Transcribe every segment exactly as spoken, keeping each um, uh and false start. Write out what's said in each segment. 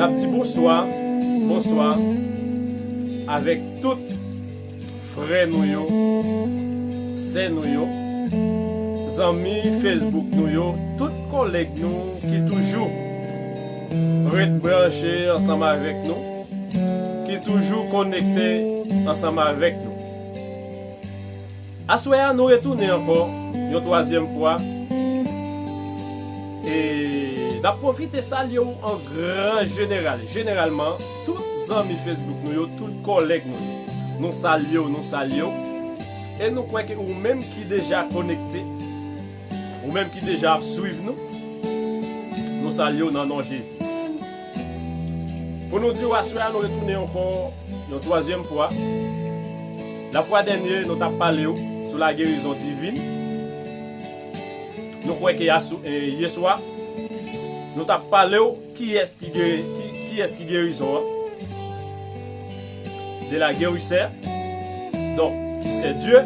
N ap di bonswa, bonswa avèk tout frè nou yo, sè nou yo, zanmi Facebook nou yo, tout kòlèg nou ki toujou ret branche ansanm avèk nou, ki toujou konekte ansanm avèk nou. Aswè a, nou retounen ankò yon twazyèm fwa. E n ap pwofite salye w an gran jeneral. Jeneralman, tout zanmi Facebook nou yo, tout kòlèg nou yo. Nou salye w, nou salye w. E nou kwè ke ou menm ki deja konekte, ou menm ki deja ap swiv nou, nou salye w nan non Jezi. Pou nou di w aswè a, nou retounen ankò yon twazyèm fwa. Lafwa dènye, nou t ap pale w sou lagerizon divin. Nou kwè ke asou-, e, yèswa, nou t ap pale w kiyès ki geri-, ki, kiyès ki gerizon an. De la guérisseur. Donk, ki se Dye.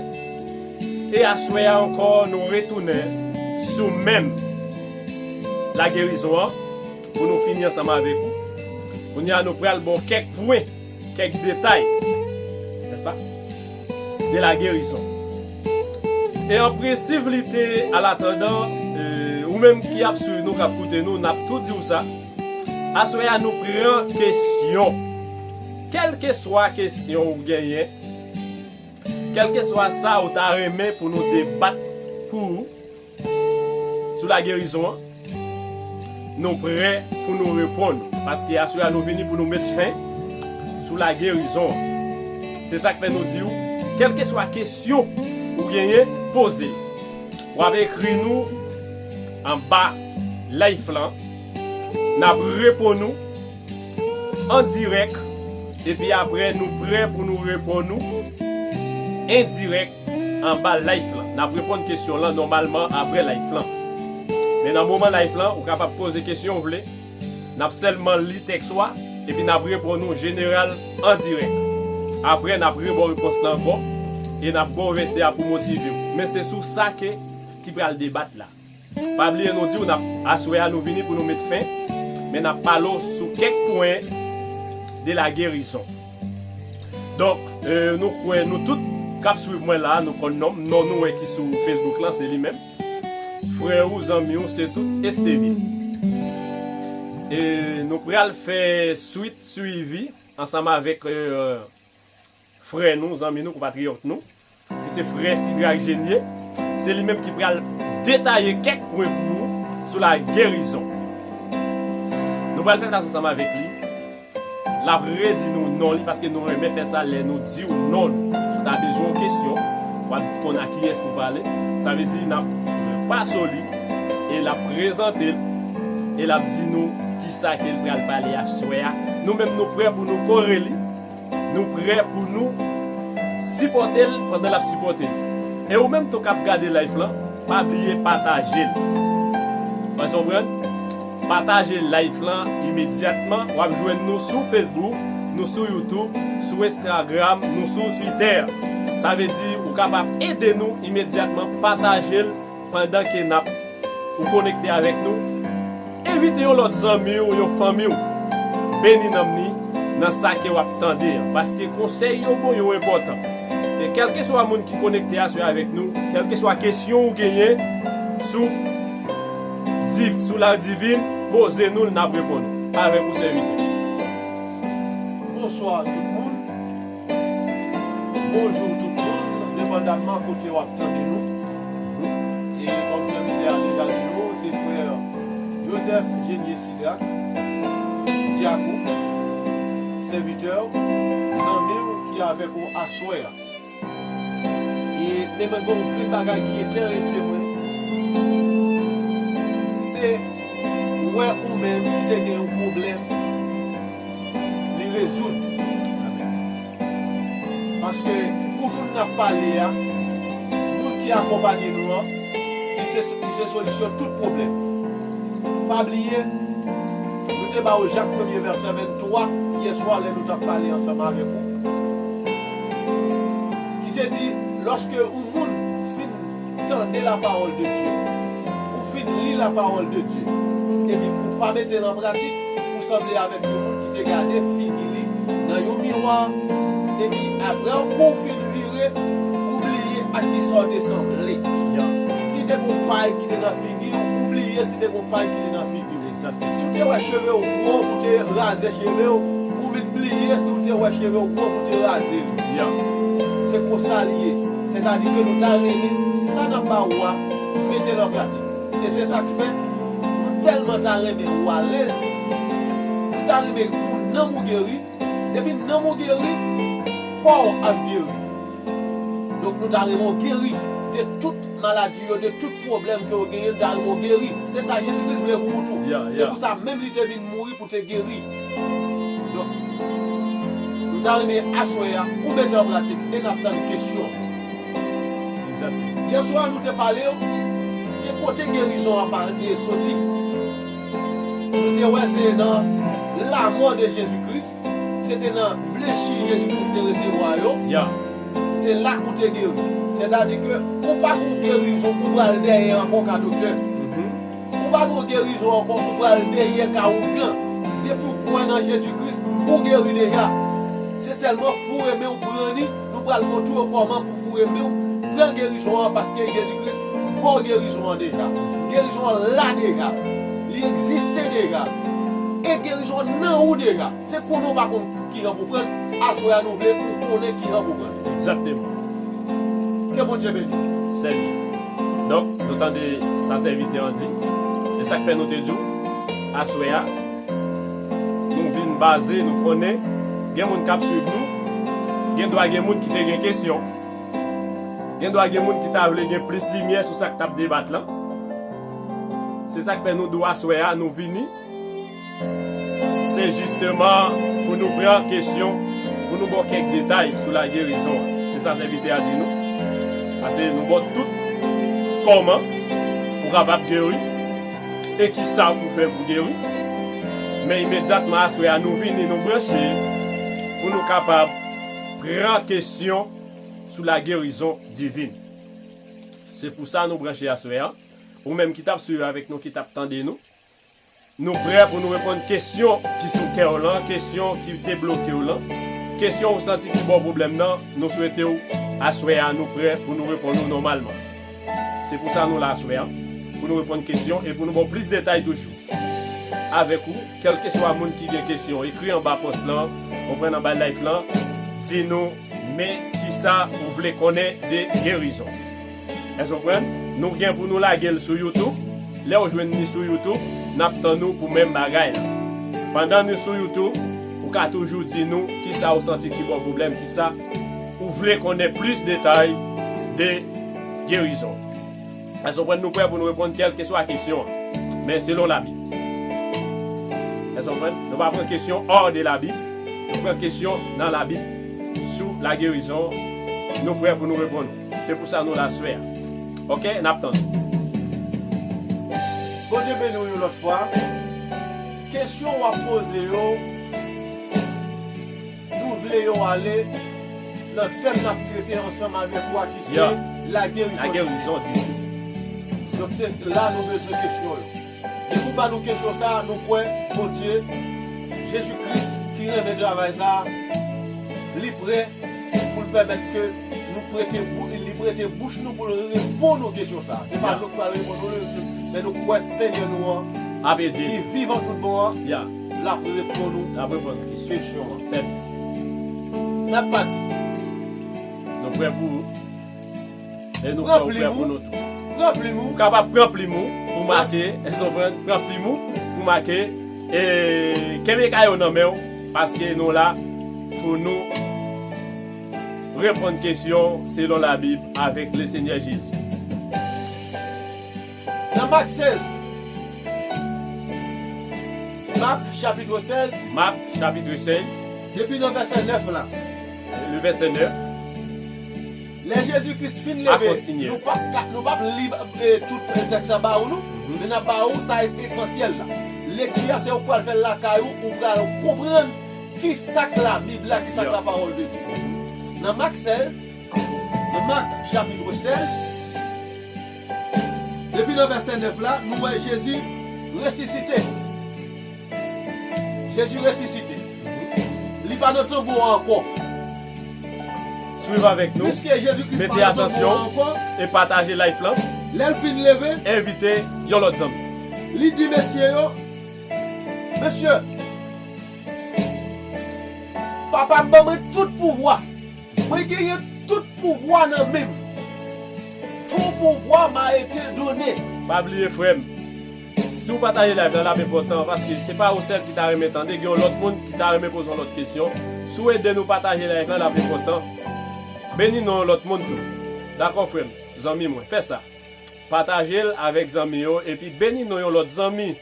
E aswè a ankò, nou retounen sou menm lagerizon an pou nou fini ansanm avèk ou. Kounye a, nou pral ba w kèk pwen, kèk detay, nèspa? De la guérison. E an prensip, li te, alatandan, e, ou menm ki ap swiv nou, k ap koute nou, n ap tou di w sa. Aswè a, nou pran kesyon. Kèlkeswa kesyon ou genyen, kèlkeswa sa ou ta renmen pou nou debat pou ou sou lagerizon an, nou prè pou nou reponn. Paske aswè a, nou vini pou nou met fen sou lagerizon an. Se sa k fè nou di w, kèlkeswa kesyon ou genyen, poze. W ap ekri nou anba live lan. N ap reponn ou an dirèk. Epi apre, nou prè pou nou reponn ou endirèk anba live lan. N ap reponn kesyon lan nòmalman apre live lan. Men nan moman live lan, ou kapab poze kesyon w vle. N ap sèlman li tèks ou a, epi n ap reponn ou jeneral an dirèk. Apre, n ap reba w repons lan ankò, e n ap ba w vèsè a pou motive w. Men se sou sa ke, ki pral debat la. Pa bliye, nou di w n ap, aswè a, nou vini pou nou met fen, men n ap pale w sou kèk pwen de la guérison. Donk, e, nou kwè, nou tout k ap swiv mwen la, nou konn non m, non nou wè ki sou Facebook lan, se li menm. Frè ou, zanmi w, se tout Estevil. E nou pral fè swit swivi ansanm avèk, e, frè nou, zanmi nou, konpatriyòt nou, ki se frè Sidrak Genie. Se li menm ki pral detaye kèk pwen pou ou sou lagerizon. Nou pral fè fas ansanm avèk li. L ap redi nou non li, paske nou renmen fè sa lè nou di w non nou. Si w ta bezwen yon kesyon, w ap konn a kiyès pou pale. Sa vle di n ap pase w li, e l ap prezante l, e l ap di nou kisa ke l pral pale aswè a. Nou menm, nou prè pou nou kore li. Nou prè pou nou sipòte l pandan l ap sipòte nou. E ou menm tou k ap gade live lan, pa bliye pataje l. Ou konprann? Pataje live lan imedyatman. W ap jwenn nou sou Facebook, nou sou YouTube, sou Instagram, nou sou Twitter. Sa vle di, ou kapab ede nou imedyatman, pataje l pandan ke n ap, ou konekte avèk nou. Envite yon lòt zanmi w, yon fanmi w. Beni nanm ni nan sa ke w ap tande an, paske konsèy yo bon, yo enpòtan. E kèlkeswa moun ki konekte aswè avèk nou, kèlkeswa kesyon ou genyen sou, di, sou la divin, poze nou l, n ap reponn ou. Avèk ou sèvitè. Bonswa tout moun. Bonjou tout moun, depandamman kote w ap tande nou. E kòm sèvitè a deja di nou, se frè Joseph Genie Sidrak, dyak ou, sèvitè w, zanmi w ki avèk ou aswè a. E men mwen gen yon grenn bagay ki enterese mwen, se wè ou menm ki te gen yon pwoblèm, li rezoud. Paske pou moun n ap pale a, moun ki akonpaye nou an, li se, li se solisyon tout pwoblèm. Pa bliye, nou te ba w Jak premye vèsè venntwa yèswa lè nou t ap pale ansanm avèk ou, ki te di, lòske yon moun fin tande la parole de Dieu, ou fin li la parole de Dieu, epi ou pa mete l an pratik, ou sanble avèk yon moun ki te gade figi li nan yon miwa, epi apre w, kou w fin vire, ou bliye ak kisa w te sanble. Si te gon pay ki te nan figi w, ou bliye si te gon pay ki te nan figi w. Si w te wè cheve w gwo, ou te raze cheve w, ou vin bliye si w te wè cheve w gwo, ou te raze li. Se konsa l ye. Sètadi ke nou ta renmen sa n ap ba ou a, mete l an pratik. E se sa k fè nou tèlman ta renmen ou alèz, nou ta renmen pou nanm ou geri. Depi nanm ou geri, kò w ap geri. Donk nou ta renmen w geri de tout maladi yo, de tout pwoblèm ke w genyen, nou ta renmen w geri. Se sa Jezi Kris vle pou ou tou. Se pou sa menm li te vin mouri pou te geri. Donk, nou ta renmen aswè a, ou mete an pratik e n ap tann kesyon. Yèswa nou te pale de kote gerizon an pa- e soti. Nou te wè se nan lamò de Jezi Kris, se te nan blesi Jezi Kris te resevwa yo. Se la ou te geri. Sètadi ke ou pa gon gerizon ou pral dèyè ankò ka doktè. Ou pa gon gerizon ankò ou pral dèyè ka ougan. Depi w kwè nan Jezi Kris, ou geri deja. Se sèlman foure men w pran li, nou pral montre w kòman pou foure men w pran gerizon an, paske Jezi Kris ba w gerizon an deja. Gerizon an la deja. Li egziste deja. E gerizon an nan ou deja. Se konnen w pa konn kijan pou pran l, aswè a nou vle ou konnen kijan pou pran l. Egzakteman. Ke Bondye beni w. Sèvi. Donk, nou tande sa sèvitè an di. Se sa k fè nou te di w, aswè a, nou vin baze, nou konnen, gen moun k ap swiv nou, gen dwa gen moun ki te gen kesyon, gen dwa gen moun ki ta vle gen plis limyè sou sa k t ap debat lan. Se sa k fè nou di w aswè a, nou vini, se jisteman pou nou pran kesyon, pou nou ba w kèk detay sou lagerizon an. Se sa sèvitè a di nou. Paske nou ba w tout kòman ou kapab geri e kisa pou fè pou geri. Men imedyatman aswè a, nou vini, nou branche pou nou kapab pran kesyon sou lagerizon divin. Se pou sa nou branche aswè a. Ou menm ki t ap swiv avèk nou, ki t ap tande nou, nou prè pou nou reponn kesyon ki sou kè w lan, kesyon ki te bloke w lan, kesyon ou santi ki ba w pwoblèm nan, nou swete w aswè a, nou prè pou nou reponn ou nòmalman. Se pou sa nou la aswè a, pou nou reponn kesyon e pou nou ba w plis detay toujou. Avèk ou, kèlkeswa moun ki gen kesyon, ekri anba pòs lan, ou pran anba live lan, di nou men kisa ou vle konnen de gerizon. Èske w konprann? Nou gen pou nou lage l sou YouTube. Lè w jwenn li sou YouTube, n ap tann ou pou menm bagay la. Pandan nou sou YouTube, ou ka toujou di nou kisa ou santi ki ba w pwoblèm, kisa ou vle konnen plis detay de gerizon. Èske w konprann? Nou prè pou nou reponn kèlkeswa kesyon an. Men selon Labib. Èske w konprann? Nou pa pran kesyon hors de Labib. Nou pran kesyon nan Labib sou lagerizon. Nou prè pou nou reponn ou. Se pou sa nou la aswè a. Oke, n ap tann ou. Bondye beni w yon lòt fwa. Kesyon w ap poze yo, nou vle yo ale nan tèm n ap trete ansanm avèk ou a ki se lagerizon divin. Donk se la nou bezwen kesyon yo. Depi w ba nou kesyon sa a, nou kwè Bondye, Jezi Kris ki renmen travay sa a, li prè pou l pèmèt ke nou prete bou-, li prete bouch nou pou l reponn nou kesyon sa a. Se pa nou k pral reponn nou, men nou kwè Senyè nou an, ki vivan tout bon an, l ap reponn nou kesyon an. N ap pati. Nou prè pou ou. E nou kwè ou prè pou nou tou. Pran plim ou. Ou kapab pran plim ou pou make, èske w konprann? Pran plim ou pou make, e kenbe kaye w nan men w, paske nou la pou nou reponn kesyon selon Labib avèk Lesenyè Jezi. Nan Mak sèz. Mak chapit sèz. Mak chapit sèz. Depi nan vèsè nèf la. Le vèsè nèf. Lè Jezi Kris fin leve, nou p ap ka, nou p ap li, eh, tout, eh, tèks la ba ou, non? Men n ap ba ou sa e-, esansyèl la. Lekti a, se ou k pral fè l lakay ou, ou pral konprann ki sa k Labib la, ki sa k lapawòl de Dye. Nan Mak sèz, nan Mak chapit sèz, depi nan vèsè nèf la, nou wè Jezi resisite. Jezi resisite. Li pa nan tanbou an ankò. Swiv avèk nou. Piske Jezi Kris pa nan tanbou an ankò, e pataje live lan. Lè l fin leve, envite yon lòt zanmi. Li di mesye yo, mesye, Papa m ban mwen tout pouvwa. Mwen genyen tout pouvwa nan men m. Tout pouvoir m'a été donné. Pa bliye, frè m, si w pataje live la, l ap enpòtan, paske se pa ou sèl ki ta renmen tande, gen yon lòt moun ki ta renmen poze yon lòt kesyon. Si w ede nou pataje live la, l ap enpòtan. Beni non yon lòt moun tou. Dakò, frè m, zanmi mwen, fè sa. Pataje l avèk zanmi yo, epi beni non yon lòt zanmi.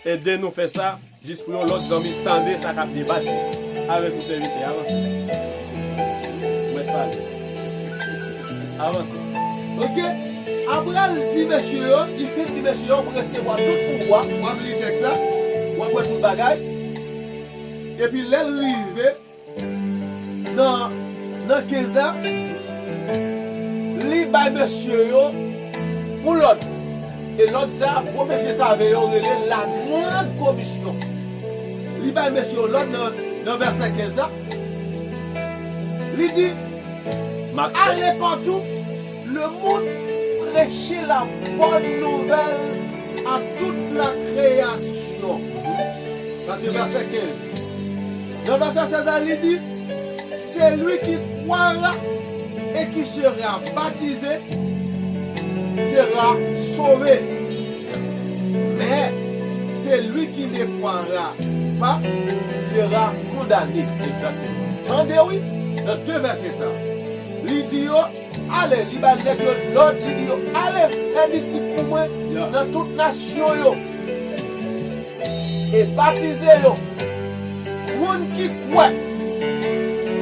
Ede nou fè sa, jis pou yon lòt zanmi tande sa k ap debat yo. Avèk ou sèvitè, avanse. Mèt pale. Avanse. Ok. Apre l di mesye yo, li fin di mesye yo, mwen resevwa tout pouvwa, w ap li tèks la, w ap wè tout bagay. Epi lè l rive, nan, nan kenz la, li bay mesye yo yon lòd. E lòd sa, gwo mesye save yo rele la grande commission. Li bay mesye yo lòd nan, nan vèsè kenz la. Li di, allez partout, le monde, prêchez la bonne nouvelle à toute la création. Sa se vèsè kenz. Nan vèsè sèz la, li di, celui qui croira et qui sera baptisé sera sauvé. Mais celui qui ne croira pas sera condamné. Egzakteman. Tande wi, nan de vèsè sa, li di yo, ale, li ba nèg yo lòd, li di yo, ale fè disip pou mwen nan tout nasyon yo. E batize yo. Moun ki kwè,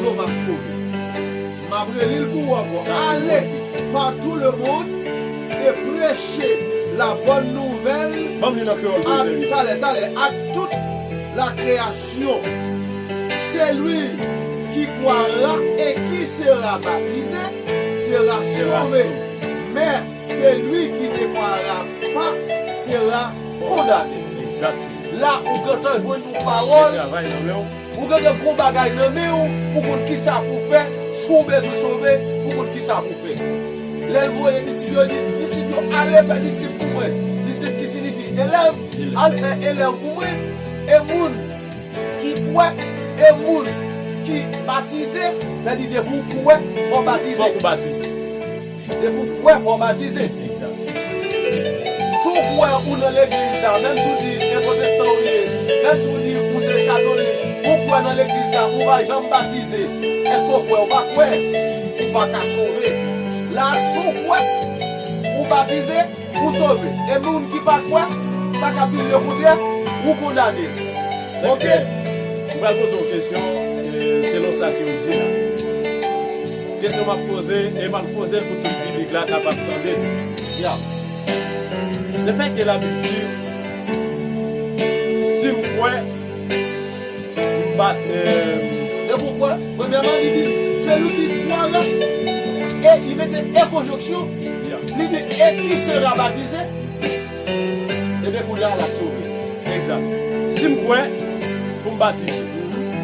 yo va sove. M ap reli l pou ou ankò. Allez par tout le monde et prêchez la bonne nouvelle à, talè, talè, à toute la création. Celui qui croira et qui sera baptisé sera sauvé. Mais celui qui ne croira pas sera condamné. Egzakteman. La, ou gentan jwenn yon pawòl, ou gentan gon bagay nan men w pou konn kisa pou fè, si w bezwen sove, pou konn kisa pou fè. Lè l voye disip yo, li di disip yo, ale fè disip pou mwen. Disip ki siyifi elèv, al fè elèv pou mwen. E moun ki kwè, e moun ki batize, sa di depi w kwè, fò w batize. Fòk ou batize. Depi w kwè, fò w batize. Egzak. Si w kwè ou nan legliz la, menm si w di e pwotestan ou ye, menm si w di ou se katolik, ou kwè nan legliz la, ou pa janm batize, èske w kwè? Ou pa kwè, ou pa ka sove. La, si w kwè, ou batize, ou sove. E moun ki pa kwè, sa k ap vini lekontrè, ou kondane. Ok. Fèk, m pral poze w kesyon, e, selon sa ke w di la. Kesyon m ap poze, e m ap poze l pou tout piblik la kapab tande l. Ya. Lefètke Labib di, si m kwè, m bat, e, e pou kwè, premyèman, li di, celui qui croira, e li mete e konjonksyon, ya, li di, et qui sera baptisé, Ebyen, kounye a, l ap sove. Egzak. Si m kwè, pou m batize.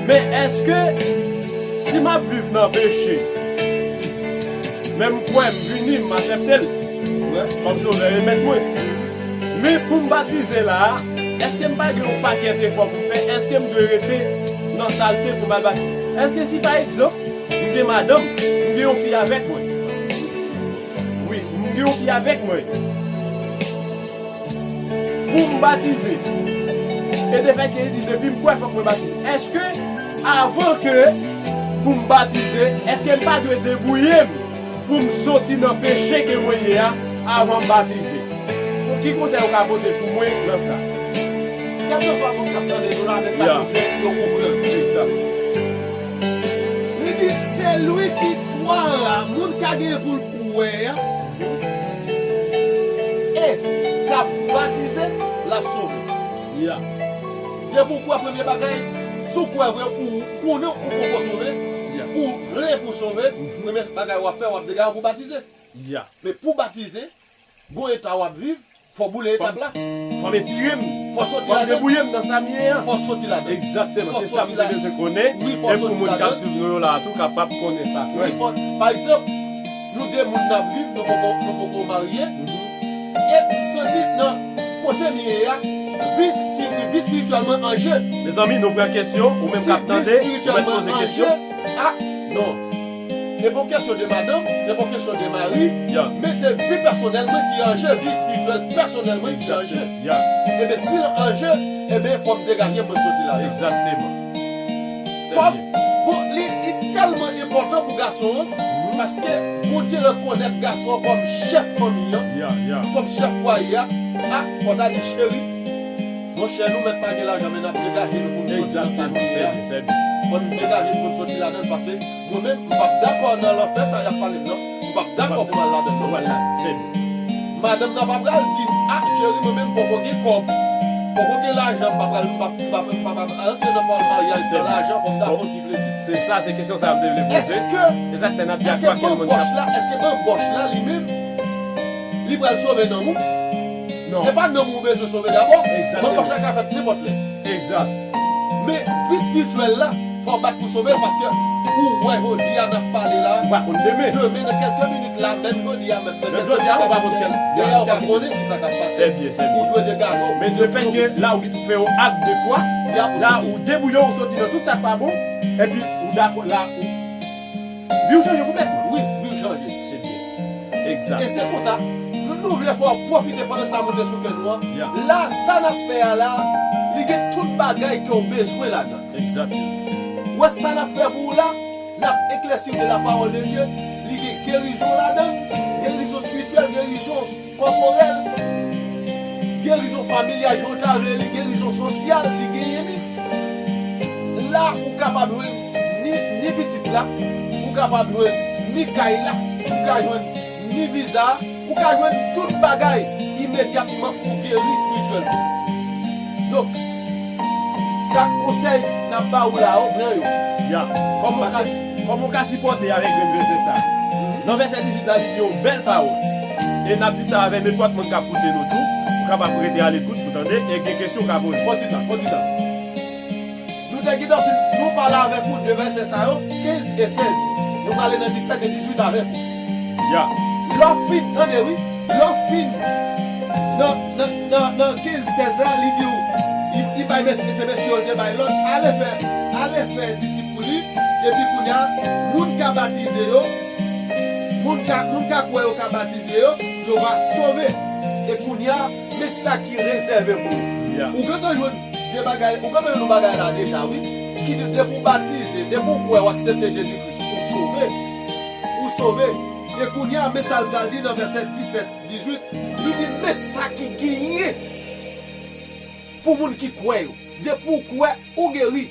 Men èske, si m ap viv nan peche, men m kwè, m vini, m aksepte l kòm Sovè e Mèt mwen, men pou m batize la a, èske m pa gen yon pakèt efò pou m fè? Èske m dwe rete nan salte pou m al batize? Èske si, pa egzanp, m gen madanm, m gen yon fi avèk mwen, wi, m gen yon fi avèk mwen, pou m batize. E lefètke li di, depi m kwè, fòk mwen batize. Èske, avan ke pou m batize, èske m pa dwe debouye m pou m soti nan peche ke mwen ye a avan m batize? Pou ki konsèy ou ka pote pou mwen nan sa? Kèlkeswa moun k ap tande nou la, men sa yo vle pou yo konprann. Egzak. Li di, celui qui croira, moun ka gen pou l kwè a, e k ap batize, l ap sove. Ya. Depi w kwè, premye bagay, si w kwè vre, ou konnen ou poko sove, ya, ou vle pou w sove, mhm, premye bagay w ap fè, w ap degage pou w batize. Ya. Men pou w batize, gon eta w ap viv, fò w boule etap la. Fò m etire m. Fò w soti ladan. Debouye m nan sa m ye an. Fò w soti ladan. Egzakteman. Se sa m te bezwen konnen. Wi, fò w soti ladan. E pou moun k ap swiv nou yo la a tou kapab konnen sa. Wi, fò, pa egzanp, nou de moun n ap viv, nou poko, nou poko marye. E m santi nan kote m ye a, vi, si vi espirityèl mwen an je. Mezanmi, nou pran kesyon, ou menm k ap tande, ou mèt poze kesyon. A, non. Se pa yon kesyon de madanm, se pa yon kesyon de mari, men se vi pèsonèl mwen ki an je, vi espirityèl pèsonèl mwen ki an je. Ebyen, si l an je, ebyen, fò m degaje m, mwen soti ladan. Egzakteman. Kòm, bon, li, li tèlman enpòtan pou gason an, paske Bondye rekonèt gason an kòm chèf fanmi an, kòm chèf fwaye a. A, fò w ta di, cheri, monchè, nou mèt pa gen lajan, men n ap degaje nou pou n soti nan sa nou ye a. Fò n degaje n pou n soti ladan l, paske mwen menm, m p ap dakò nan lanfè sa y ap pale m nan. M p ap dakò pou m al ladan l, non. Madanm nan pa pral di m, a, cheri, mwen menm, m poko gen kòb. M poko gen lajan, m pa pral, m p ap, m p ap, m p ap antre nan pawòl maryaj san lajan, fò m ta fè yon ti plezi. Se sa, se kesyon sa a m te vle poze. Egzakteman. Èske banbòch la, èske banbòch la li menm, li pral sove nanm ou? Non. Se pa nanm ou bezwen sove dabò. Egzakteman. Banbòch la ka fèt nenpòt lè. Egzak. Men vi espirityèl la, fò w bat pou sove l, paske ou wè jodi a n ap pale la. Ou pa konn demen. Demen, nan kèlke minit la, menm jodi a, menm nan kèlke minit, dèyè ou pa konnen ki sa k ap pase. Ou dwe degaje w. Men lefètke la ou gen pou fè yon ak de fwa, la ou debouye w, ou soti nan tout sa k pa bon, epi ou dakò la, ou, vi w chanje konplètman. Wi, vi w chanje. Se byen. Egzak. E se konsa, nou, nou vle fè w pwofite pandan sa moute sou kè nou an. La, sa n ap fè a la, li gen tout bagay ke w bezwen ladan. Egzak. Ou wè sa n ap fè pou ou la, n ap eklèsi w de la parole de Dieu, li gen gerizon ladan l, gerizon espirityèl, gerizon kòporèl, gerizon familyal, jan w ta vle li, gerizon sosyal, li genyen li. La, ou kapab jwenn ni, ni pitit la, ou kapab jwenn ni kay la, ou ka jwenn ni viza, ou ka jwenn tout bagay imedyatman ou geri espirityèlman. Donk, sa konsèy n ap ba ou la yo, pran yo. Ya, kòman w ka, kòman w ka sipòte avèk grenn vèsè sa a? Nan vèsè dizuit la, li di yon bèl pawòl. E n ap di sa avèk nenpòt moun k ap koute nou tou. Ou kapab rete alekout pou tande e gen kesyon w ka poze. Pran ti tan, pran ti tan. Nou te gentan fin, nou pale avèk ou de vèsè sa yo, kenz e sèz. Nou prale nan disèt e dizuit avèk ou. Ya. Lè w fin, tande wi, lè w fin, nan, nan, nan, nan kenz sèz la, li di w, li, li bay mesye, se mesye yo l te bay lòd, ale fè, ale fè disip pou li, epi kounye a, moun ka batize yo, moun ka, moun ka kwè yo ka batize yo, yo va sove. E kounye a, men sa ki rezève pou ou. Ya. Ou gentan jwenn de bagay, ou gentan jwenn yon bagay la deja, wi. Ki di, depi w batize, depi w kwè, w aksepte Jezi Kris, ou sove. Ou sove. E kounye a, men sa l pral di nan vèsè disèt, dizuit, li di, men sa ki genyen pou moun ki kwè yo. Depi w kwè, ou geri.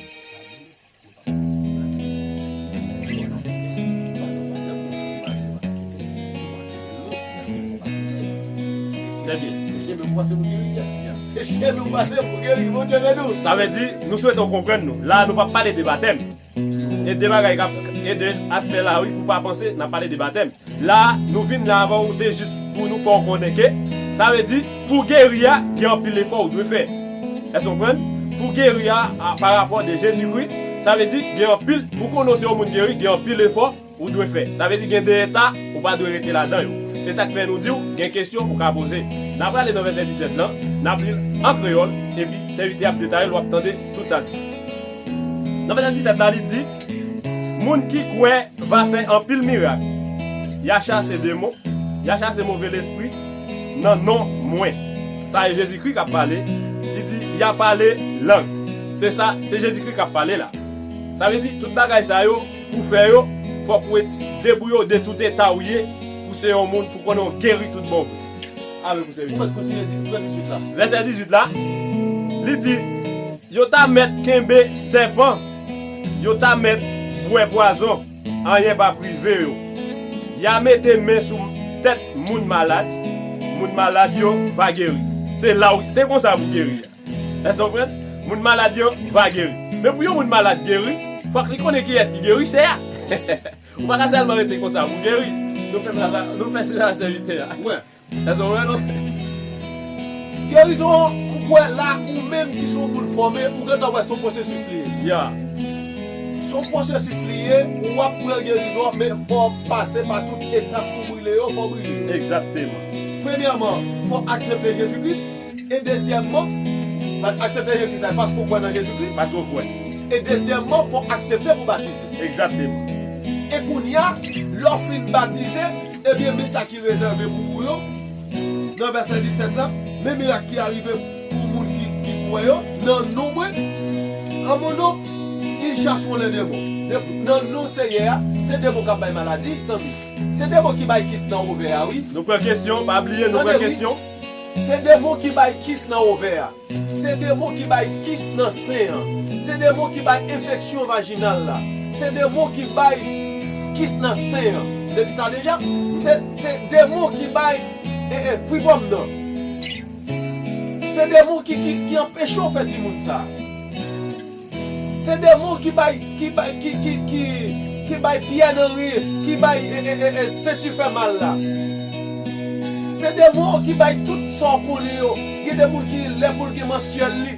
Se byen. Se chemen ou pase pou geri a. Se chemen ou pase pou geri. Bondye beni w. Sa vle di, nou swete w konprann nou. La, nou p ap pale de batèm. E de bagay k ap, e de aspè la, wi, pou w pa panse, n ap pale de batèm. La, nou vin la avè w, se jis pou nou fè w konnen ke, sa vle di, pou geri a, gen anpil efò ou dwe fè. Èske w konprann? Pou geri a, a, pa rapò de Jezikri, sa vle di, gen anpil, pou konnen w se yon moun geri, gen anpil efò ou dwe fè. Sa vle di, gen de eta ou pa dwe rete ladan yo. E sa k fè nou di w, gen kesyon ou ka poze. N a prale nan vèsè disèt lan, n ap li l an kreyòl, epi sèvitè a ap detaye l, w ap tande tout sa l di. Nan vèsè disèt la, li di, moun ki kwè va fè anpil mirak. Y a chase demon, y a chase move lespri nan non mwen. Sa e Jezikri k ap pale. Li di, y a pale lang. Se sa, se Jezikri k ap pale la. Sa vle di, tout bagay sa yo, pou fè yo, fòk ou ret debouye w de tout eta ou ye, pou se yon moun, pou konnen w geri tout bon vre. Avèk ou, sèvitè. Ou mèt kontinye di, pran dizuit la. Vèsè dizuit la, li di, yo ta mèt kenbe sèpan, yo ta mèt bwè pwazon, anyen p ap rive yo. Y a mete men sou tèt moun malad, moun malad yo va geri. Se la w, se konsa pou geri a. Èske w konprann? Moun malad yo va geri. Men pou yon moun malad geri, fòk li konnen kiyès ki gerisè a. Ou pa ka sèlman rete konsa pou geri. Nou fè sa, nou fè sila sèvitè a. Wè. Èske w konprann? Gerizon an, m Ou wè la, ou menm ki se yon moun fòme, ou gentan wè se yon pwosesis li ye. Yeah. Se yon pwosesis li ye, ou ap pran gerizon an, men fò w pase pa tout etap pou brile yo, fò w brile yo. Egzakteman. Premyèman, fò w aksepte Jezi Kris. E dezyèmman, aksepte Jezi Kris la, paske w kwè nan Jezi Kris. Paske w kwè. E dezyèmman, fò w aksepte pou w batize. Egzakteman. E kounye a, lè w fin batize, ebyen, men sa ki rezève pou ou yo, nan vèsè disèt la, men mirak ki arive pou moun ki, ki kwè yo, nan non mwen, en mon nom, ils chasseront les démons. De, nan non Senyè a, se demon k ap bay maladi, zanmi. Se demon ki bay kis nan ovè a, wi. Nou pran kesyon, pa bliye, nou pran kesyon. Se demon ki bay kis nan ovè a. Se demon ki bay kis nan sen an. Se demon ki bay enfeksyon vajinal la. Se demon ki bay kis nan sen an. Te di sa deja? Se, se demon ki bay, e, e, fibwòm nan. Se demon ki, ki, ki anpeche w fè timoun sa. Se demon ki bay, ki bay, ki, ki, ki, ki bay pyè nan ri, ki bay, e, e, e, e, senti fè mal la. Se demon ki bay tout sa w konnen yo. Gen de moun ki lè pou l gen mansyèl li,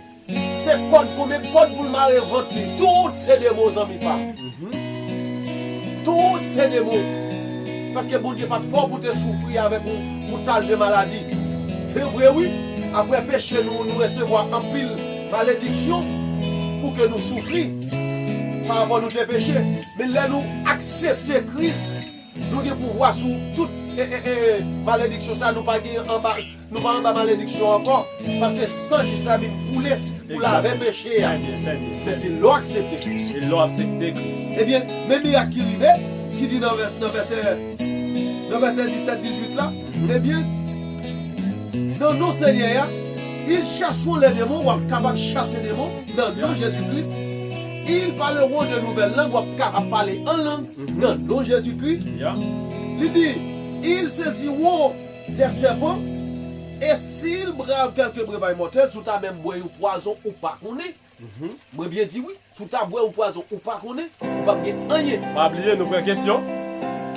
se kòd, konbyen kòd pou l mare vant li. Tout se demon, zanmi pa m. Tout se demon. Paske Bondye pa t fè w pou te soufri avèk yon, yon tal de maladi. Se vre, wi, apre peche nou, nou resevwa anpil malediksyon pou ke nou soufri pa rapò nou te peche. Men lè nou aksepte Kris, nou gen pouvwa sou tout, e, e, e, malediksyon sa, nou pa gen anba, nou pa anba malediksyon ankò, paske san Jezi la vin koule pou lave peche a. Trè byen, trè byen, trè byen. Men se lè w aksepte Kris. Se lè w aksepte Kris. Ebyen, men mirak ki rive, ki di nan vès-, nan vèsè, nan vèsè disèt, dizuit la, ebyen, nan non Senyè a, ils chasseront les démons, w ap kapab chase demon nan non Jezi Kris. Ils parleront de nouvelles langues, w ap kapab pale an lang nan non Jezi Kris. Li di, ils saisiront des serpents, et s'ils boivent quelque breuvage mortel, si w ta menm bwè yon pwazon ou pa konnen. Mwen byen di wi, si w ta bwè yon pwazon ou pa konnen, ou p ap gen anyen. Pa bliye, nou pran kesyon.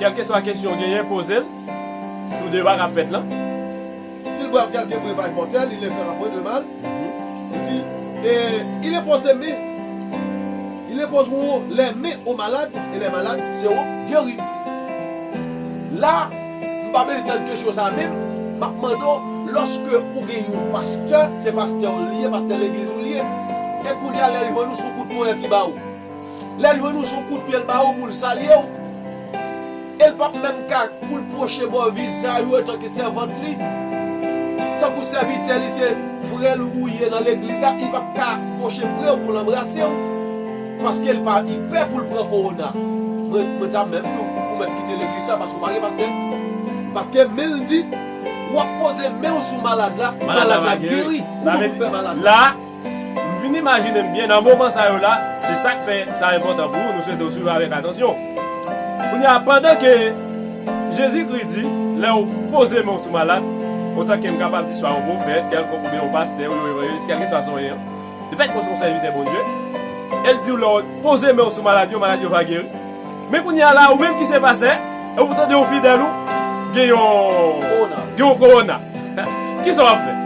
Kèlkeswa kesyon w genyen, poze l sou deba k ap fèt lan. S'ils boivent quelque breuvage mortel, ils ne feront point de mal. Li di, et ils imposeront, ils imposeront les mains aux malades, et les malades seront guéris. La, m pa bezwen tann kesyon sa menm, m ap mande w, lòske ou gen yon pastè, se pastè w li ye, pastè legliz ou li ye, e kounye a lè l jwenn ou se yon kout ponyèt li ba ou. Lè l jwenn ou se yon kout pye l ba ou pou l salye w. E l p ap menm ka pou l pwoche bò vizaj ou etanke sèvant li. Tankou sèvitè li se frè l ou ye nan legliz la, li p ap ka pwoche pre w pou l anbrase w. Paske l pa, li pè pou l pran kowona. Mwen, mwen ta menm di w, ou mèt kite legliz la paske w pa gen pastè. Paske men l di, w ap poze men w sou malad la, malad la ap geri. Kouman pou fè malad la? M vin imajine m byen nan moman sa yo la, se sa k fè sa enpòtan pou ou, nou swete w swiv avèk atansyon. Kounye a, pandan ke Jezikri di, lè w poze men w sou malad, otan ke m kapab di swa yon pwofèt kèlkonk oubyen yon pastè ou yon evanjelis, kèlkeswa sa w ye an, lefètke w se yon sèvitè Bondye, e l di w lè w poze men w sou malad yo, malad yo va geri. Men kounye a la, ou menm ki se pastè, e ou tande yon fidèl ou gen yon, gen yon kowona. Kisa w ap fè?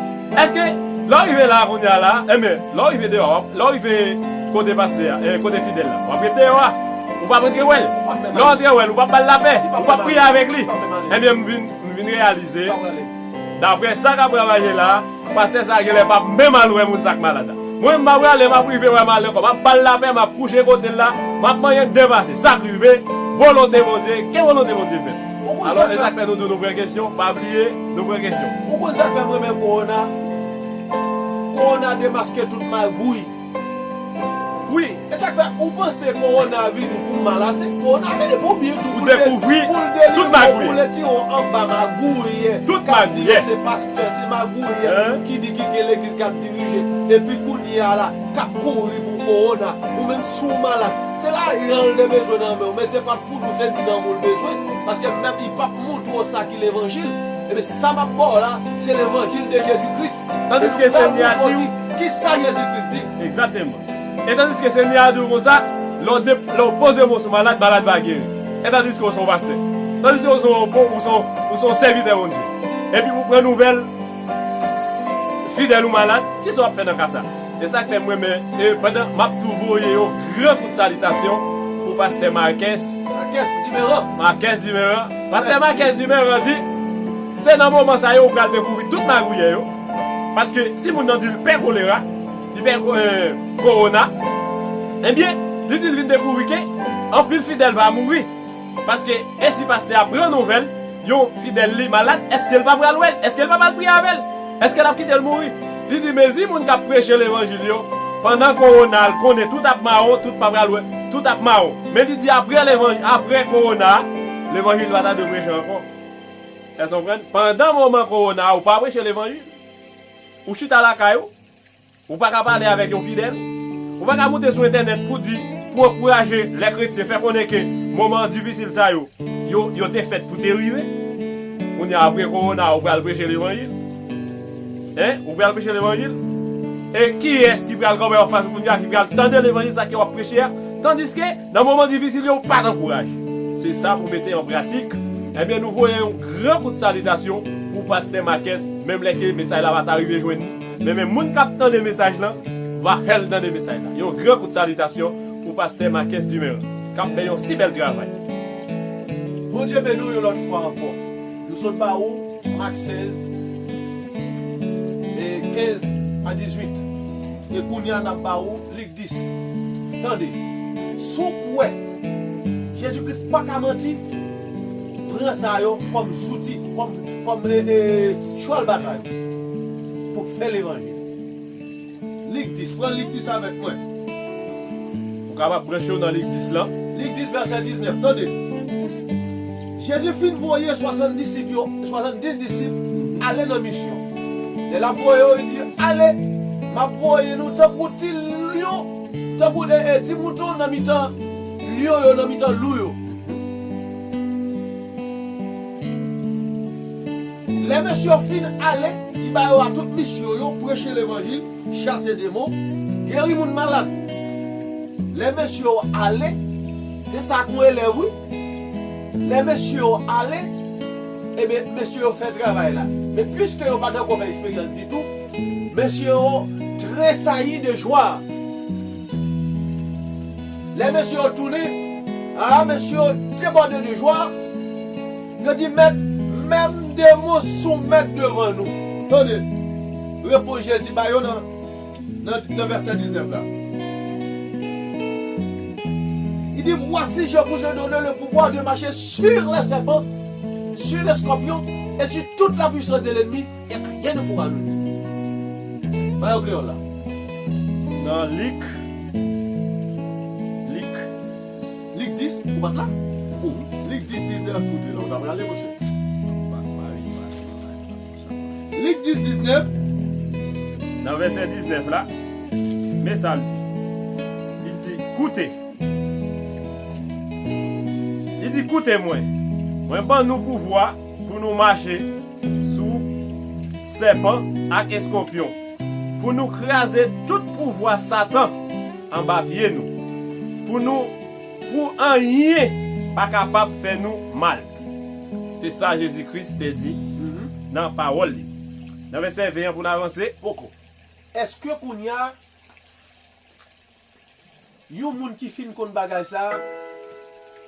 Èske lè w rive la kounye a la, enben, lè w rive deyò a, w ap, lè w rive kote pastè a, e, kote fidèl la, w ap ret deyò a, ou p ap antre wè l. Lè w antre wè l, ou p ap ba l lapè, ou p ap priye avèk li. Enben, m vin, m vin reyalize, daprè sa k ap ravaje la, pastè sa a genlè p ap menm al wè moun sa k malad la. Mwen, m pa prale, m ap rive wè m al ankò. M ap ba l lapè, m ap kouche kote l la, m ap manyen depase. Sa k rive, volonte Bondye, ke volonte Bondye fèt. Alò, e sa k fè nou di w nou pran kesyon, pa bliye, nou pran kesyon. Ou konn sa k fè m renmen kowona? Kowona demaske tout magouy. Wi. E sa k fè ou panse kowona vini pou malase? Kowona vini pou byen tou, pou l de-, pou l delivre w, pou l retire w anba magouy k ap di yo se pastè, se magouy ki di ki gen legliz k ap dirije. Epi kounye a la, k ap kouri pou kowona. Ou menm si w malad, se lajan l te bezwen nan men w, men se pa pou nou se nanm ou l bezwen, paske menm li p ap montre w sa ki levanjil. Ebyen, sa m ap ba w la, se levanjil de Jezi Kris. Tandiske Senyè a di w ki, ki sa Jezi Kris di. Egzakteman. E tandiske Senyè a di w konsa, lè w de-, lè w poze men w sou malad, malad va geri. E tandiske w se yon pastè. Tandiske w se yon bon, ou se yon, ou se yon sèvitè Bondye. Epi pou pran nouvèl, Fidèl ou malad, kisa w ap fè nan ka sa? E sa k fè m renmen, e pandan m ap tou voye yon gran kout salitasyon pou pastè Marques. Marques Dimeran. Marques Dimeran. Pastè Marques Dimeran di, se nan moman sa yo ou pral dekouvri tout magouyè yo. Paske si moun nan di l pè kolera, li pè, eh, kowona, ebyen, li di l vin dekouvri ke anpil fidèl va mouri. Paske, e si pastè a pran nouvèl yon fidèl li malad, èske l pa pral wè l? Èske l pa pral priye avè l? Èske l ap kite l mouri? Li di, mezi moun k ap preche levanjil yo, pandan kowona a, l konnen tout ap mawo, tout pa pral wè, tout ap mawo. Men li di, apre levanjil, apre kowona a, levanjil pa ta dwe preche ankò. Èske w konprann? Pandan moman kowona a, ou pa preche levanjil. Ou chita lakay ou. Ou pa ka pale avèk yon fidèl. Ou pa ka moute sou entènèt pou di, pou ankouraje lè kretyen, fè konnen ke moman difisil sa yo, yo, yo te fèt pou te rive. Kounye a, apre kowona, ou pral preche levanjil. Hein? Ou pral preche levanjil? E kiyès ki pral kanpe anfas ou kounye a, ki pral tande levanjil sa ke w ap preche a? Tandiske, nan moman difisil yo, ou pa t ankouraje. Se sa pou mete an pratik. Ebyen, nou voye yon gran kout salitasyon pou pastè Marques, menm lè ke mesaj la pa ta rive jwenn li. Men, men moun k ap tande mesaj lan, va fè l tande mesaj la. Yon gran kout salitasyon pou pastè Marques Dumeran, k ap fè yon si bèl travay. Bondye beni w yon lòt fwa ankò. Nou sot ba ou Mak sèz, e kenz a dizuit. E kounye a, n ap ba ou Lik dis. Tande, si w kwè Jezi Kris pa ka manti, pran sa yo kòm zouti, kòm, kòm, e, e, chwal batay pou fè levanjil. Lik dis, pran Lik dis avèk mwen. Ou kapab branche w nan Lik dis lan. Lik dis, vèsè diznèf, tande. Jezi fin voye swasann disip yo, swasanndis disip, ale nan misyon. Lè l ap voye yo, li di, ale, m ap voye nou tankou ti lyon, tankou, e, e, ti mouton nan mitan lyon yo, nan mitan lou yo. Lè mesye yo fin ale, li ba yo a tout misyon yo, preche levanjil, chase demon, geri moun malad. Lè mesye yo ale, se sa k yon elèv, wi. Lè mesye yo ale, ebyen, mesye yo fè travay la. Men piske yo pa t ankò fè eksperyans ditou, mesye yo tresayi de jwa. Lè mesye yo tounen, a, mesye yo debòde de jwa. Yo di, Mèt, menm demon soumèt devan nou. Tande, repons Jezi ba yo nan, nan, nan vèsè diznèf la. Li di, voici, je vous ai donné le pouvoir de marcher sur les serpents, sur les scorpions et sur toute la puissance de l'ennemi, et rien ne pourra nous nuire. Ba yo kreyòl la. Nan Lik, Lik, Lik dis, ou pa t la? Ou, Lik dis, diznèf, ou di la, ou ta prale, monchè. Lik dis, diznèf. Nan vèsè diznèf la, men sa l di. Li di, koute. Li di, koute mwen. Mwen ban nou pouvwa pou nou mache sou sèpan ak eskòpyon, pou nou kraze tout pouvwa Satan anba pye nou, pou nou, pou anyen pa kapab fè nou mal. Se sa Jezi Kris te di nan pawòl li. Nan vèsè ven an pou n avanse. Poko. Èske kounye a, yon moun ki fin konn bagay sa a,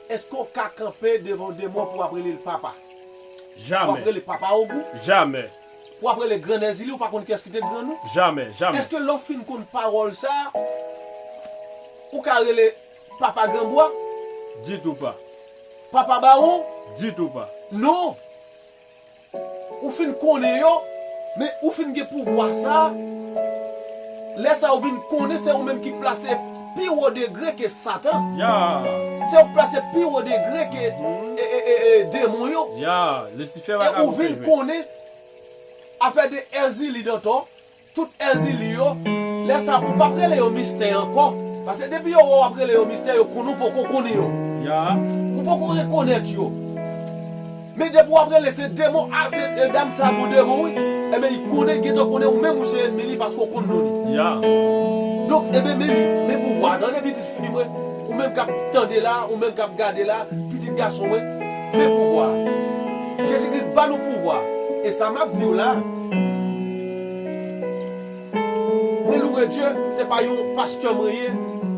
èske w ka kanpe devan yon demon pou w ap rele l papa? Pou w ap Jamè. Rele papa ogou? Jamè. Pou w ap rele grann Èzili, ou pa konn kiyès ki te grann ou? Jamè, jamè. Èske lè w fin konn pawòl sa a, ou ka rele papa granbwa? Ditou pa. Papa bawon? Ditou pa. Non. Ou fin konnen yo, men ou fin gen pouvwa sa a. Lè sa a ou vin konnen se ou menm ki plase pi wo degre ke Satan. Ya. Se ou k plase pi wo degre ke, e, e, e, e, demon yo. Ya, Lisifè pa ka bouke jwe. E ou vin konnen afè de Èzili Dantò, tout Èzili yo, lè sa a ou p ap rele yo mistè ankò. Paske depi yo wè w ap rele yo mistè, yo konn ou poko konnen yo. Ya. Ou poko rekonèt yo. Men depi w ap rele se demon, a, se, e, dam sa a gon demon, wi. Ebyen, li konnen, gentan konnen ou menm ou se ènmi li paske w konn non li. Ya. Donk, ebyen, men li, men pouvwa a. Tande pitit fi mwen, ou menm k ap tande la, ou menm k ap gade la, pitit gason mwen, men pouvwa a. Jezikri ba nou pouvwa. E sa m ap di w la, Dye, se pa yon pastè mwen ye,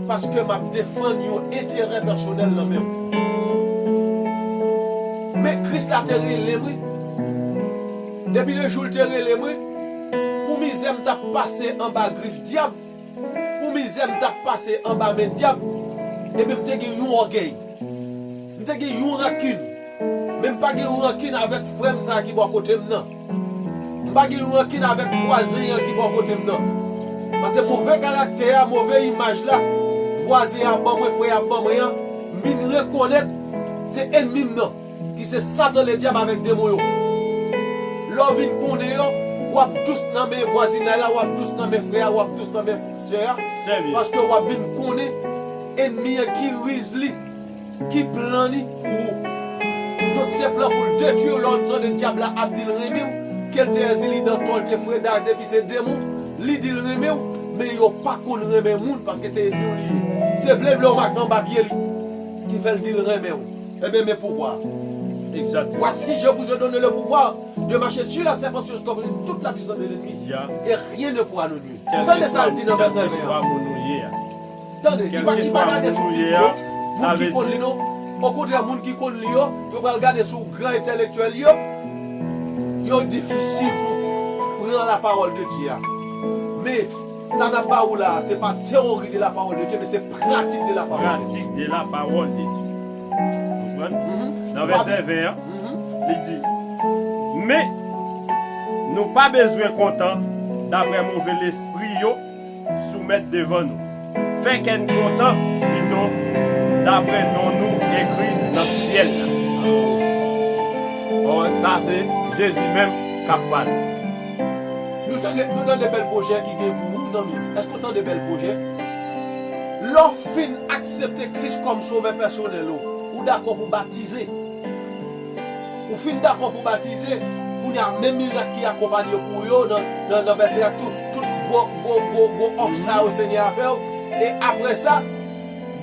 paske m ap defann yon enterè pèsonèl nan men m. Men Kris la te rele m, wi. Depi le jou l te rele m, wi, pou mizè m t ap pase anba grif dyab, pou mizè m t ap pase anba men dyab, ebyen m te gen yon ògèy. M te gen yon rankin. Men m pa gen yon rankin avèk frè m sa a ki bò kote m nan. M pa gen yon rankin avèk vwazen an ki bò kote m nan. Paske move karaktè a, move imaj la, vwazen an ap ban mwen, frè a ap ban mwen an, m vin rekonèt se ènmi m nan, ki se Satan Ledyab avèk demon yo. Lè w vin konnen yo, w ap dous nan men vwazinay la, w ap dous nan men frè a, w ap dous nan men sè a, paske w ap vin konnen ènmi an ki riz li, ki plan li pou ou. Donk se plan pou l detwi w. Lè w tande dyab la ap di l renmen w, ke l te èzili dan tò, l te freda, depi se demon, li di l renmen w, men yo pa konn renmen moun, paske se ènmi w li ye. Se vle vle w mak anba pye li ki fè l di l renmen w. Ebyen, men pouvwa. Exactement. Voici, je vous ai donné le pouvoir de marcher sur la serpent, sur le scorpion, toute la puissance de l'ennemi, et rien ne pourra nous nuire. Tande sa l di nan vèsè ven an. Tande, li pa, li pa gade sou figi non. Moun ki konn li non. Okontrè, moun ki konn li yo, yo pral gade sou gran entèlektyèl yo. Yo difisil pou pran la parole de Dieu a. Men, sa n ap ba ou la, se pa théorie de la parole de Dieu, men se pratique de la parole de Dieu. Pratique de la parole de Dieu. Konprann? Nan vèsè ven an, li di, men nou pa bezwen kontan daprè move lespri yo soumèt devan nou. Fè kè n kontan pito daprè non nou ekri nan syèl la. Bon, sa se Jezi menm k ap pale. Nou tande, nou tande bèl pwojè ki gen pou ou, zanmi m. Èske w tande bèl pwojè? Lè w fin aksepte Kris kòm sovè pèsonèl ou, ou dakò pou batize. Ou fin dakò pou batize, kounye a, men mirak ki akonpanye pou yo nan, nan, nan vèsè a, tout, tout gwo, gwo, gwo, gwo òf sa yo Senyè a fè w. E apre sa,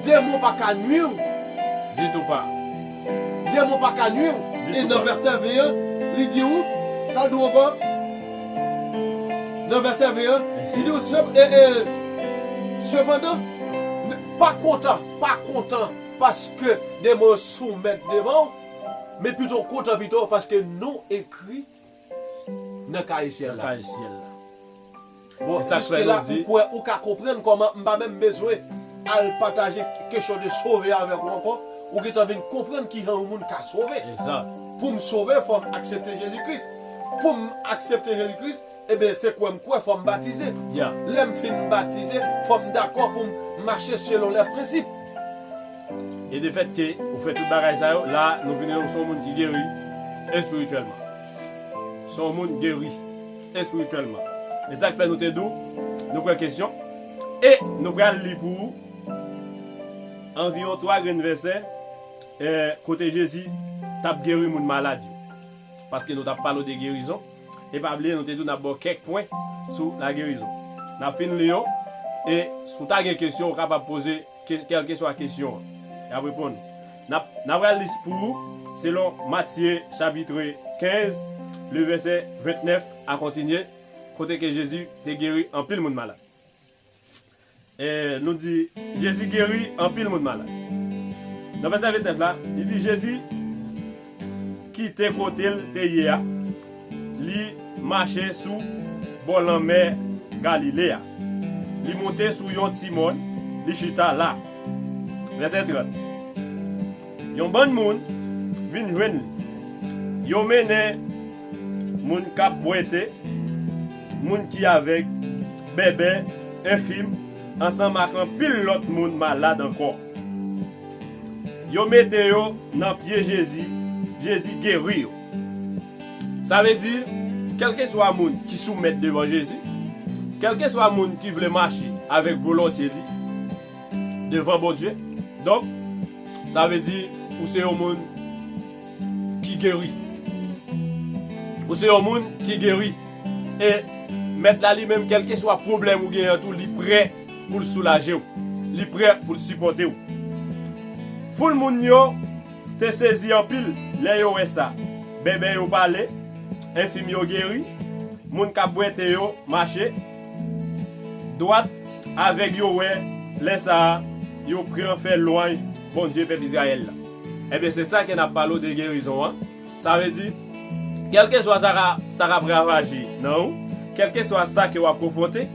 demon pa ka nwi w. Ditou pa. Demon pa ka nwi w. E nan vèsè ven an, li di w, sa l di w ankò? Nan vèsè ven an, li di w, se, e, e, sepandan, pa kontan, pa kontan paske demon yo soumèt devan w, men pito kontan pito paske non w ekri nan kaye syèl la. Nan kaye syèl la. Bon, jiske la, ou kwè, ou ka konprann kòman m pa menm bezwen al pataje kesyon de sove avèk ou ankò. Ou gentan vin konprann kijan yon moun ka sove. Pou m sove, fò m aksepte Jezi Kris. Pou m aksepte Jezi Kris, ebyen, se kwè m kwè, fò m batize. Lè m fin batize, fò m dakò pou m mache selon lè prensip. E de fèt ke ou fè tout bagay sa yo, la, nou vin wè w se yon moun ki geri espirityèlman. Se yon moun geri espirityèlman. E sa k fè nou te di w, nou pran kesyon, e nou pral li pou ou anviwon twa grenn vèsè, eh, kote Jezi t ap geri moun malad yo. Paske nou t ap pale w de gerizon, e pa bliye nou te di w n ap ba w kèk pwen sou lagerizon. N ap fin li yo, e si w ta gen kesyon, ou kapab poze ke-, kèlkeswa kesyon an. Y ap reponn ou. N ap, n ap pral li pou ou selon Matye chapit kenz, le vèsè vennèf a kontinye, kote ke Jezi te geri anpil moun malad. E nou di, Jezi geri anpil moun malad. Nan vèsè vennèf la, li di, Jezi kite kote l te ye a, li mache sou bò lanmè Galile a. Li monte sou yon ti mòn, li chita la. Vèsè trant. Yon bann moun vin jwenn li. Yo mennen moun k ap bwete, moun ki avèg, bèbè, enfim, ansanm ak anpil lòt moun malad ankò. Yo mete yo nan pye Jezi, Jezi geri yo. Sa vle di, kèlkeswa moun ki soumèt devan Jezi, kèlkeswa moun ki vle mache avèk volonte li devan Bondye, donk, sa vle di, ou se yon moun ki geri. Ou se yon moun ki geri. E Mèt la li menm, kèlkeswa pwoblèm ou genyen tou, li prè pou l soulaje w. Li prè pou l sipòte w. Foul moun yo te sezi anpil lè yo wè sa. Bèbè yo pale, enfim yo geri, moun k ap bwete yo mache, dwat, avèg yo wè, lè sa a, yo pran fè lwanj Bondye pèp Izrayèl la. Ebyen, se sa ke n ap pale w de gerizon an. Sa vle di, kèlkeswa sa ka, sa k ap ravaje nan ou, kèlkeswa sa ke w ap konfwonte,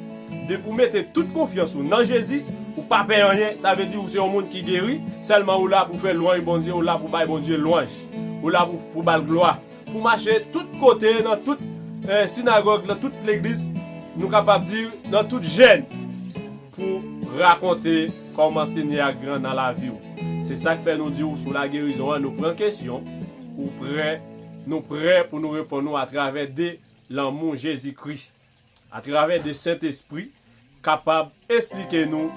depi w mete tout konfyans ou nan Jezi, ou pa pè anyen, sa vle di ou se yon moun ki geri, sèlman ou la pou fè lwanj Bondye, ou la pou bay Bondye lwanj, ou la pou, pou ba l glwa, pou mache tout kote, nan tout, eh, sinagòg, nan tout legliz, nou kapab di, nan tout jèn, pou rakonte kòman Senyè a gran nan lavi w. Se sa k fè nou di w sou lagerizon an, nou pran kesyon, ou prè, nou prè pou nou reponn ou atravè de lanmou Jezi Kris, atravè de Sentespri, kapab esplike nou,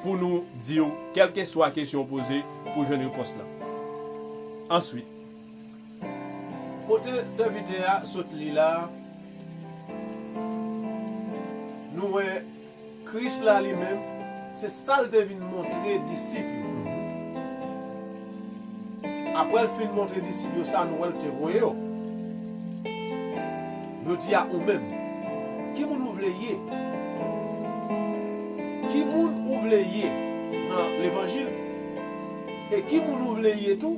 pou nou di w, kèlkeswa kesyon w poze, pou jwenn repons lan. Answit, kote sèvitè a sot li la, nou wè Kris la li menm, se sa l te vin montre disip yo. Apre l fin montre disip yo sa, nou wè l te voye yo. Jodi a, ou menm, ki moun ou vle ye? Ki moun ou vle ye nan levanjil? E ki moun ou vle ye tou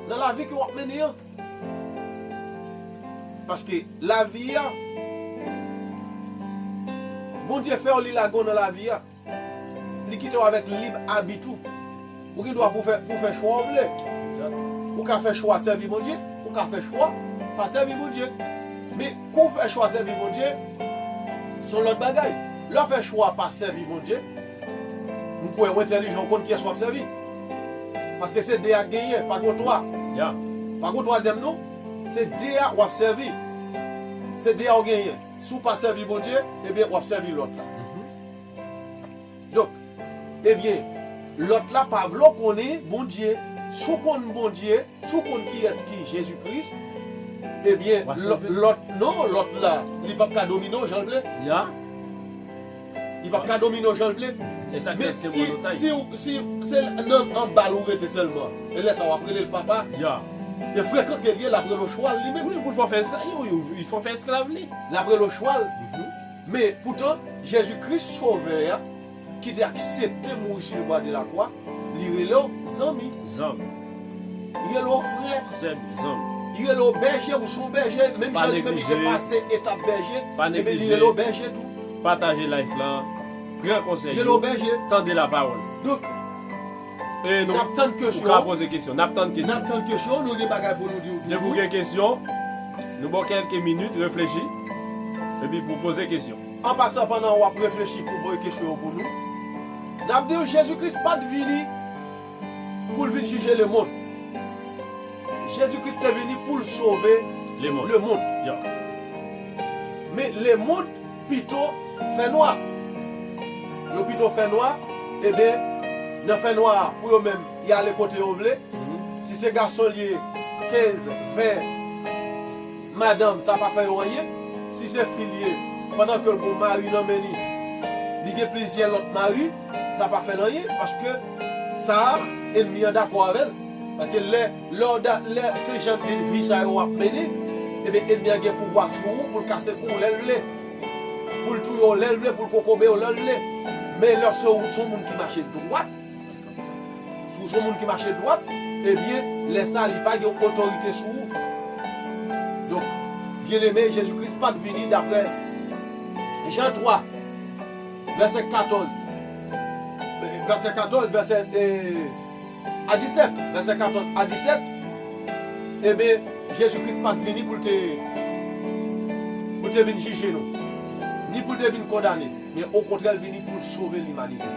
nan lavi ke w ap mennen an? Paske lavi a, Bondye fè w, li lage w nan lavi a. Li kite w avèk lib abit ou. Ou gen dwa pou fè, pou fè chwa w vle. Ou ka fè chwa sèvi Bondye, ou ka fè chwa pa sèvi Bondye. Men, kou w fè chwa sèvi Bondye, se yon lòt bagay. Lè w fè chwa pa sèvi Bondye, m kwè w entèlijan, w konn kiyès w ap sèvi. Paske se de a k genyen, pa gon twa. Pa gon twazyèm non. Se de a w ap sèvi. Se de a w genyen. Si w pa sèvi Bondye, ebyen, w ap sèvi lòt la. Donk, ebyen, lòt la pa vle w konnen Bondye. Si w konn Bondye, si w konn kiyès ki Jezi Kris, ebyen, lòt, non, lòt la, li p ap ka domine w jan l vle. Li p ap ka domine w jan l vle. Men si, si, si se nan anba l ou rete sèlman, e lè sa a w ap rele l papa. E frekan ke l ye, l ap rele w chwal li menm. Wi, pou l fè w fè esklav, wi, wi, wi, fè w fè esklav li. L ap rele w chwal. Men poutan, Jezi Kris Sovè a, ki te aksepte mouri sou le bwa de la kwa, li rele w zanmi. Zanmi. Li rele w frè. Zanmi, zanmi. Li rele w bèje, ou se yon bèje, menm jan li menm li te pase etap bèje, ebyen li rele w bèje tou. Pataje live lan, pran konsèy yo, tande lapawòl. Donk, n ap tann kesyon. Ou ka poze kesyon, n ap tann kesyon. N ap tann kesyon, nou gen bagay pou nou di w toujou. Depi w gen kesyon, nou ba w kèlke minit, reflechi, epi pou poze kesyon. An pasan, pandan w ap reflechi pou voye kesyon yo pou nou, n ap di w Jezi Kris pa t vini pou l vin jije lemonn. Jezi Kris te vini pou l sove lemonn. Men lemonn pito fè nwa. Yo pito fè nwa, ebyen, nan fè nwa a, pou yo menm, y ale kote yo vle. Si se gason l ye, kenz, ven, madanm, sa pa fè yo anyen. Si se fi l ye, pandan ke l gon mari nan men li, li gen plizyè lòt mari, sa pa fè l anyen, paske sa a, ènmi an dakò avè l. Paske lè, lè w da-, lè se jan de vi sa yo w ap mennen, ebyen, ènmi an gen pouvwa sou ou pou l kase kou w lè l vle, pou l touye w lè l vle, pou l kokobe w lè l vle. Men lè se w, se yon moun ki mache dwat, si w se yon moun ki mache dwat, ebyen, lè sa a, li pa gen otorite sou ou. Donk, byeneme, Jezi Kris pa t vini daprè Jan twa, vèsè katòz, vèsè katòz, vèsè, eh, a disèt, vèsè katòz a disèt, ebyen, Jezi Kris pa t vini pou l te, pou l te vin jije nou, ni pou l te vin kondane, men okontrè, l vini pou l sove limanite.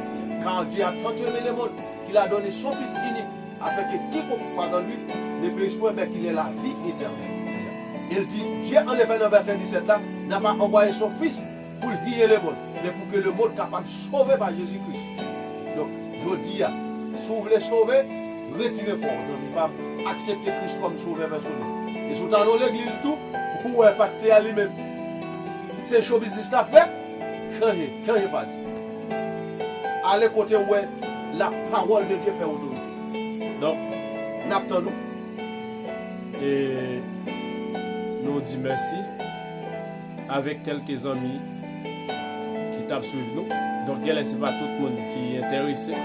Car Dieu a tant aimé le monde qu'il a donné son Fils unique, afin que quiconque croit en lui ne périsse point, mais qu'il ait la vie éternelle. E l di, Dieu, en effet, nan vèsè disèt la, n'a pas envoyé son Fils pou l jije lemonn, men pou ke lemonn kapab sove pa Jezi Kris. Donk, jodi a, si w vle sove, retire kò w, zanmi pa m, aksepte Kris kòm sovè pèsonèl. E si w ta nan yon legliz tou, ou wè pastè a li menm, se show business l ap fè, chanje, chanje faz. Ale kote w wè la parole de Dieu fè otorite. Donk, n ap tann ou. E nou di mèsi avèk kèlke zanmi T ap swiv nou. Donk, genlè se pa tout moun ki enterese.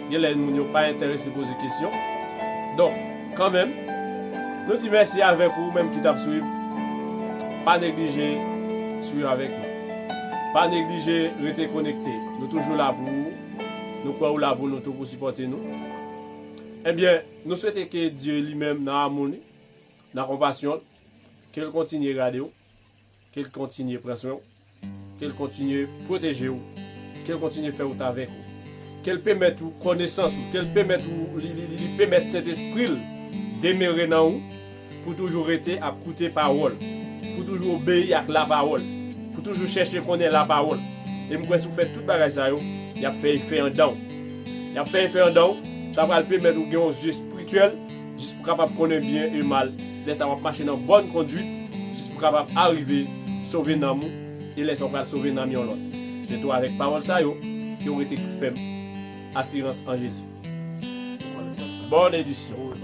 Genlè moun yo pa enterese poze kesyon. Donk, kanmenm, nou di mèsi avèk ou menm ki t ap swiv. Pa neglije swiv avèk nou. Pa neglije rete konekte. Nou toujou la pou ou. Nou kwè ou la pou nou tou pou sipòte nou. Ebyen, nou swete ke Dye li menm nan amou li, nan konpasyon l, ke l kontinye gade w, ke l kontinye pran swen w, ke l kontinye pwoteje w, ke l kontinye fè wout avèk ou, ke l pèmèt ou konesans ou, ke l pèmèt ou, li, li, li, li pèmèt Sentespri l demere nan ou, pou toujou rete ap koute pawòl, pou toujou obeyi ak lapawòl, pou toujou chèche konnen lapawòl. E m kwè si w fè tout bagay sa yo, y ap fè efè anndan w. Y ap fè efè anndan w, sa pral pèmèt ou gen yon zye espirityèl, jis pou kapab konnen byen e mal. Lè sa w ap mache nan bòn kondwit, jis pou kapab arive sove nanm ou, e lè sa w pral sove nanm yon lòt. Se tou avèk pawòl sa yo ke w rete fèm. Asirans an Jezi. Bòn edisyon.